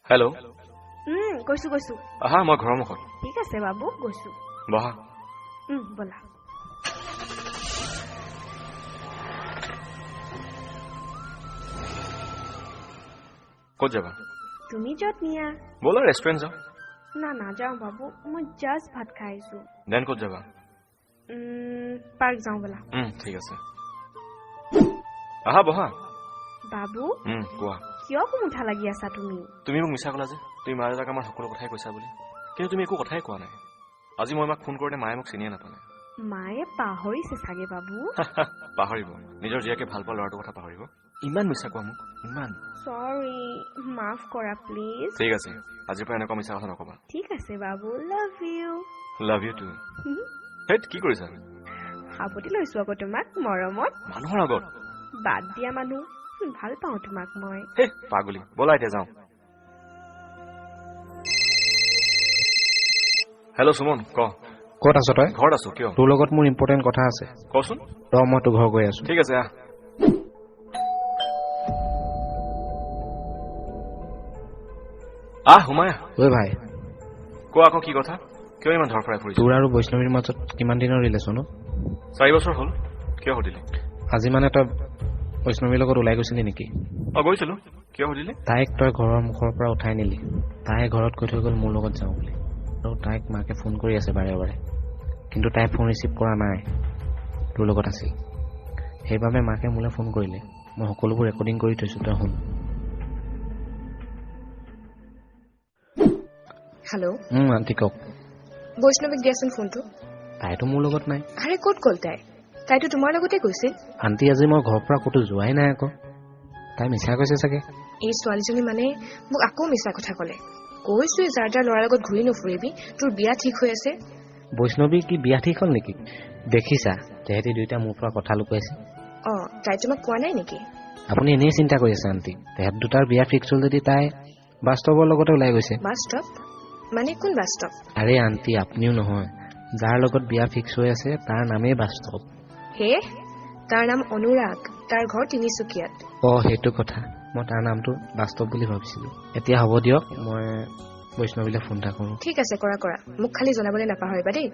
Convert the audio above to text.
Hello'. গৈছো গৈছো। আহা, মই ঘৰৰ মুখত। ঠিক আছে বাবু, গৈছো। বহা। ব'লা। ক'ত যাবা? তুমি য'ত নিয়া। ব'লা ৰেষ্টুৰেণ্ট যাওঁ। না নাযাওঁ বাবু, মই জাষ্ট ভাত খাই আহিছো। Then ক'ত যাবা? পাৰ্ক যাওঁ ব'লা। ঠিক আছে, আহা বহা। বাবু। কোৱা। কিয় কুমুঠা লাগি আছা তুমি? তুমি মোক মিছা ক'লা যে তুমি মা দেউতাক আমাৰ সকলো কথাই কৈছা বুলি, কিন্তু তুমি একো কথাই কোৱা নাই। আজি মই মাক ফোন কৰোঁতে মায়ে মোক চিনিয়ে নাপালে। মায়ে পাহৰিছে চাগে বাবু। পাহৰিব? নিজৰ জীয়েকে ভাল পোৱা ল'ৰাটোৰ কথা পাহৰিব? ইমান মিছা কোৱা মোক, ইমান। চৰি, মাফ কৰা প্লিজ। ঠিক আছে, আজিৰ পৰা এনেকুৱা মিছা কথা নকবা। ঠিক আছে বাবু, love you. Love you too. হেইত, কি কৰিছা? সাৱটি লৈছো আকৌ তোমাক মৰমত। মানুহৰ আগত? বাদ দিয়া মানুহ, ভাল পাওঁ তোমাক মই। হে পাগলী, ব'লা এতিয়া যাওঁ। হেল্ল' সুমন, ক। ক'ত আছ তই? ঘৰত আছো। কিয়? তোৰ লগত মোৰ ইম্পৰ্টেণ্ট কথা আছে। কচোন। ৰ, মই তোৰ ঘৰ গৈ আছো। ঠিক আছে, আহ। আহ, সোমাই আহ। ঐ ভাই। কোৱা আকৌ, কি কথা? কিয় ইমান ধৰফৰাই ফুৰিছ? তোৰ আৰু বৈষ্ণৱীৰ মাজত কিমান দিনৰ ৰিলেশ্যন? 4 বছৰ হ'ল। কিয় সুধিলি? আজি মানে তই বৈষ্ণৱীৰ লগত ওলাই গৈছিলি নেকি? অ, গৈছিলো। কিয় সুধিলি? তাইক তই ঘৰৰ মুখৰ পৰা উঠাই নিলি। তাই ঘৰত কৈ থৈ গ'ল মোৰ লগত যাওঁ বুলি, আৰু তাইক মাকে ফোন কৰি আছে বাৰে বাৰে, কিন্তু তাই ফোন ৰিচিভ কৰা নাই, তোৰ লগত আছিল। সেইবাবে মাকে মোলৈ ফোন কৰিলে। মই সকলোবোৰ ৰেকৰ্ডিং কৰি থৈছোঁ, তই শুন। হেল্ল'। আণ্টি কওক। বৈষ্ণৱীক দিয়াচোন ফোনটো। তাইতো মোৰ লগত নাই। আৰে ক'ত গ'ল তাই? তাইতো তোমাৰ লগতে গৈছিল। আণ্টি, আজি মই ঘৰৰ পৰা ক'তো যোৱাই নাই আকৌ। তাই মিছা কৈছে চাগে। এই ছোৱালীজনী মানে মোক আকৌ মিছা কথা ক'লে। কৈছোৱে যাৰ তাৰ ল'ৰাৰ লগত ঘূৰি নুফুৰিবি, তোৰ বিয়া ঠিক হৈ আছে। বৈষ্ণৱী কি বিয়া ঠিক হ'ল নেকি? দেখিছা, তেহেঁতি দুয়োটা মোৰ পৰা কথা লুকুৱাইছে। অ, তাই তোমাক কোৱা নাই নেকি? আপুনি এনেই চিন্তা কৰি আছে আণ্টি। তেহেঁত দুটাৰ বিয়া ফিক্স হ'ল যদি তাই বাস্তৱৰ লগতে ওলাই গৈছে। বাস্তৱ মানে কোন বাস্তৱ? আৰে আণ্টি, আপুনিও নহয়, যাৰ লগত বিয়া ফিক্স হৈ আছে তাৰ নামেই বাস্তৱ। হে, তাৰ নাম অনুৰাগ, তাৰ ঘৰ তিনিচুকীয়াত। অ, সেইটো কথা, মই তাৰ নামটো বাস্তৱ বুলি ভাবিছিলো। এতিয়া হ'ব দিয়ক, মই বৈষ্ণৱীলৈ ফোন এটা কৰো। ঠিক আছে, কৰা কৰা, মোক খালি জনাবলৈ নাপাহৰিবা দেই।